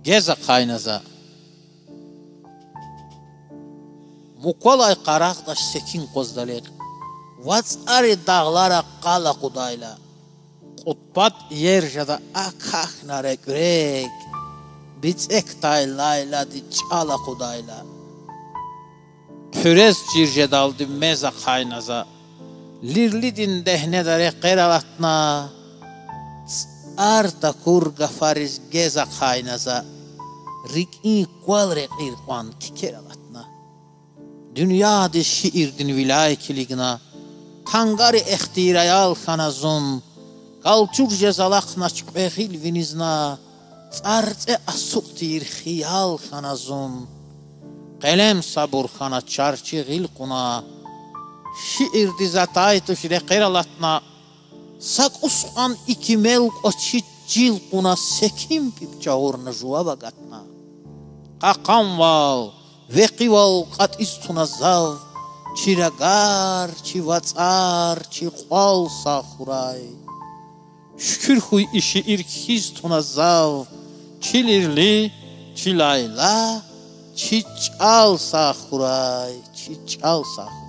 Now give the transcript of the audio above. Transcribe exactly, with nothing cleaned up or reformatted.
Гез ахъайна за. Муквалай къарагъдач секин къвазда лекь, вацӀари дагълара къал акъудайла. Кьуд пад иер жеда акахьна рекӀв-рекӀ, бицӀекдай лайлади чӀал акъудайла. Хъуьрез чир жедалди мез ахъайна за, лирлидин дегьнеда рекьер алатна, цӀар такур гафариз гез ахъайна за, рикӀин квал рекьир кьван кикер алатна. Дуьньядиз шиирдин виляй килигна, тангари эхтираял хьана зун, калчур жез алахънач кьве гъил винизна, цӀарцӀе ацукь тийир хиял хьана зун. Къелем сабур хьана, чарчи гъил кьуна, шиирдиз атай туш рекьер алатна, са кӀус кьван и кимел кӀвачи чил кьуна, секин пипӀ чагъурна, жував агатна. Кьакьанвал, векъивал кьатӀиз туна зав, чи рагар, чи вацӀар, чи кьвал сагъ хьурай. Шукур хьуй и шиир кхьиз туна зав, чи лирли, чи лайла, чи чӀал сагъ хьурай, чи чӀал сагъ хьурай.